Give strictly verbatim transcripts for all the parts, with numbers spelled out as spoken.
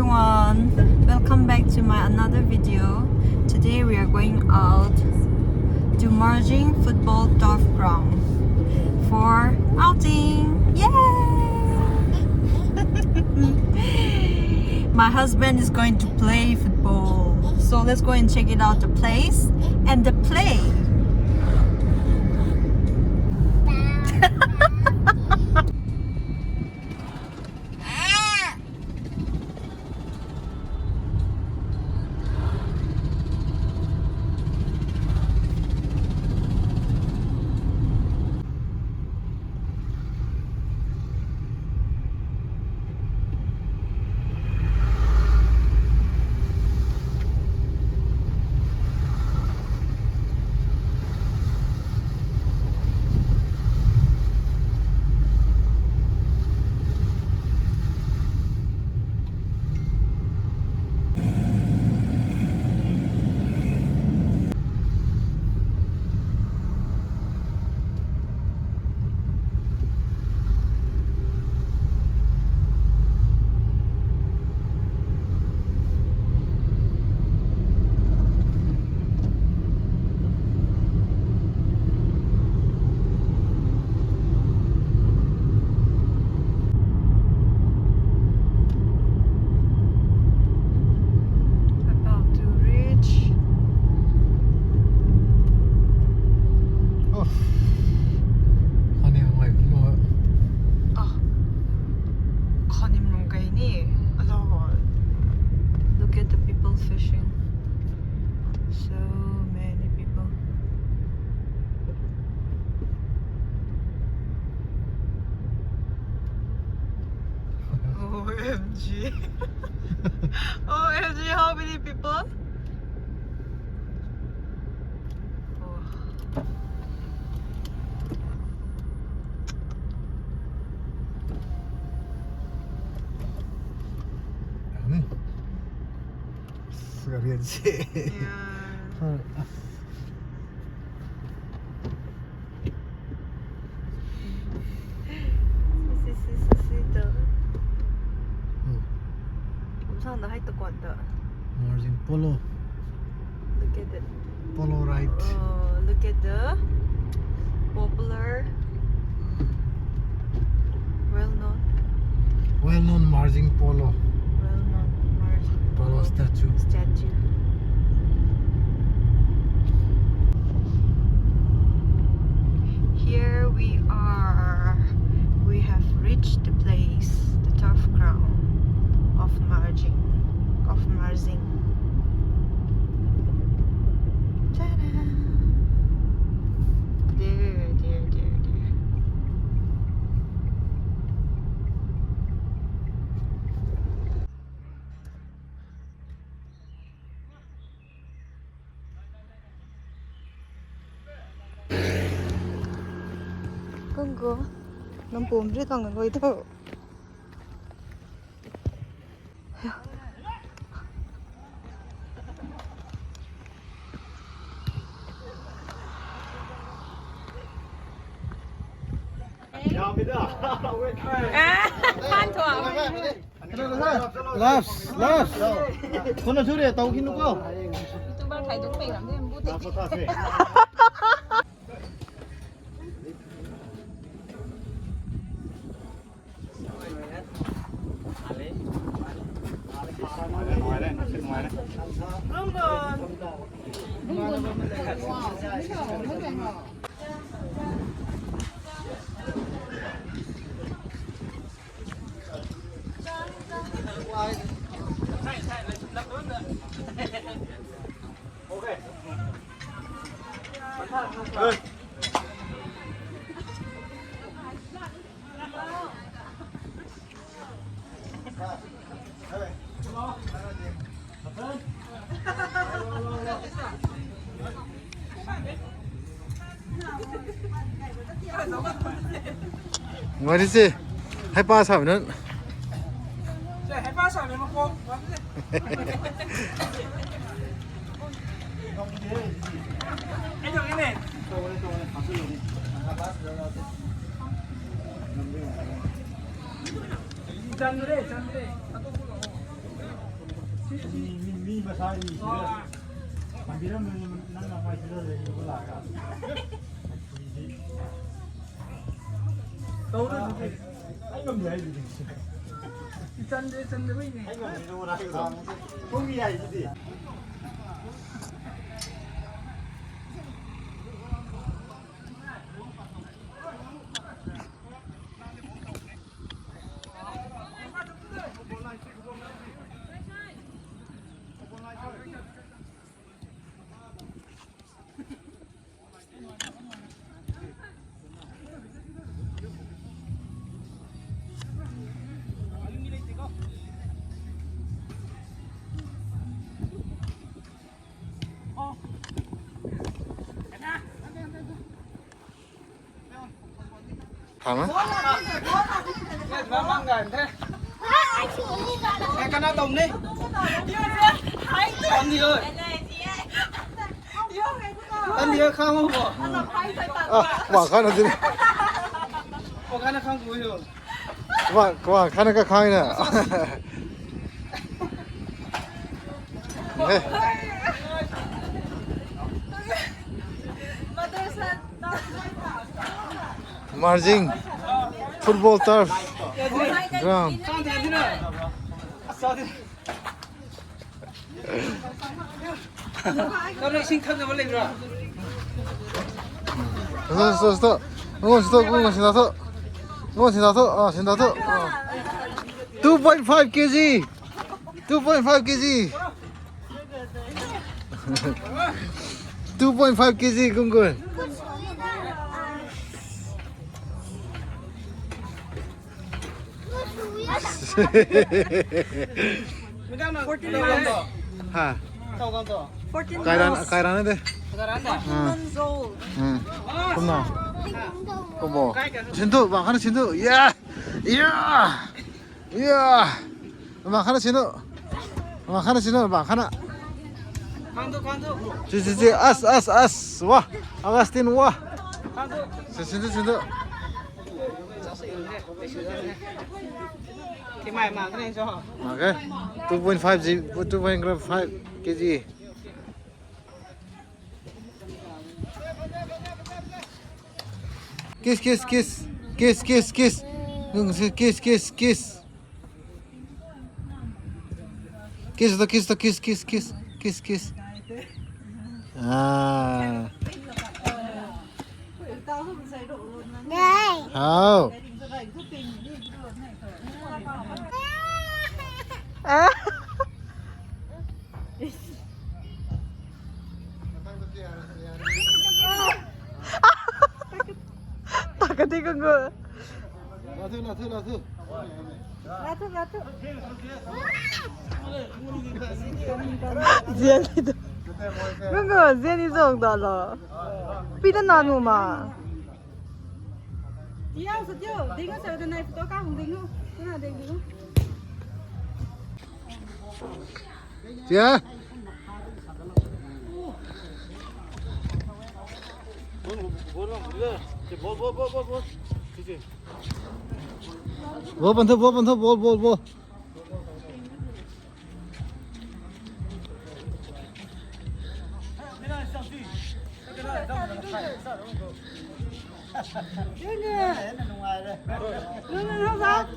Everyone, welcome back to my another video. Today we are going out to Marjing Football Turf Ground for outing. Yay! My husband is going to play football. So let's go and check it out, the place and the play. About to reach. Oh. Kani ngai lo. Ah. Kani mung kai ni. Alo. Look at the people fishing. So many people. O M G. O M G, how many people? Oh. Ang ni. Sa rian si. Yeah. Ha. Si, si, si, si, si, tu. Hmm. Kum sang da hai tu kuan tu. Marjing Polo. Look at it. Polo right. Uh, look at the popular, well known. Well known Marjing Polo. Well known Marjing Polo Polo statue. Statue. Here we are. We have reached the place, the turf ground of Marjing, of Marjing. Ta-da! There, there, there, there. Kung ko, nang pum ri kang nang goi tho. Laughs, laughs. Kona sure tau kinu ko. YouTuber khai dung peng ram de, bu te. Ngai di si. Hai pa sa nunc. Hai pa sa nunc ko. Ai dong ni. Chan re, chan re. Mi, mi, mi masai ni sida. Mabira mi nang na pai sida le ko la ga. Ai ngam ni ai di. Sunday, Sunday ni. Ai ngam ni ro na ko. Kung ni ai di. Thang na? Ai, kana tom ni. Tom ni oi. Tom ni oi, khang ho bo. Ah, wa kana din. Wa kana khang ko yo. Wa, wa kana ka khang na. Eh. Margin football turf ground. Stop, stop, stop. Ngon, stop, ngon, stop, stop. Ngon, stop, stop. Ah, stop, stop. Ah. Two point five K G. Two point five K G. Two point five K G, Gung Gun. Fourteen months. Ha. Fourteen months. Kairan, kairan de. Fourteen months old. Hmm. Kumna. Kumbo. Sintu, bang khana sintu. Yeah. Yeah. Yeah. Bang khana sintu. Bang khana sintu, bang khana. Khang tu, khang tu. Si, si, si. As, as, as. Wah. Augustine, wah. Khang tu. Si, sintu, sintu. Timai ma kane cho. Okay. Two point five G, two point five K G. Kiss, kiss, kiss. Kiss, kiss, kiss. Kiss, kiss, kiss. Kiss to, kiss to, kiss, kiss, kiss. Kiss, kiss. Ah. How? Ah. Takati kung gu. Lathu, lathu, lathu. Lathu, lathu. Zian ni tu. Kung gu, zian ni zong da lo. Pi ta na nu ma. Tiau sa tiau, ding sa da nai photo ka hung ding. Kuna ding ding. Tia. Ball pan tho, ball pan tho, ball, ball, ball.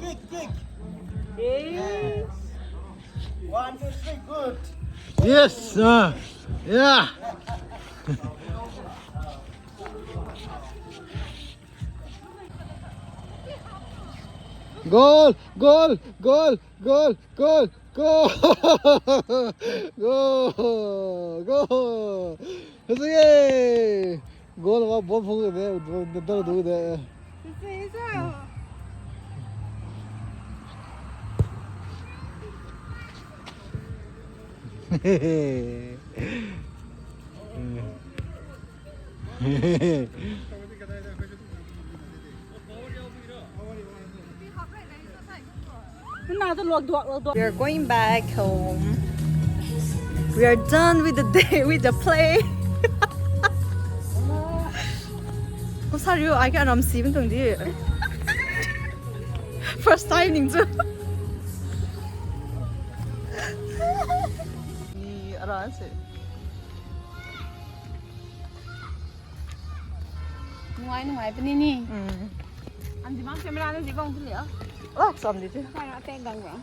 Kick, kick. Yes. One, two, three, good. Yes, uh, yeah. Goal, goal, goal, goal, goal, goal, goal, goal. Yay! Goal wa ball phung de, de, de, de, de. We are going back home. We are done with the day, with the play. Kum sa riu, ai ka ram si bun tuang di. First time ning chu. Ra si. Nungai, nungai puni ni. Hmm. An di bam camera na di bam puni a. Oh, sam di ti. Kai na tek gang bam.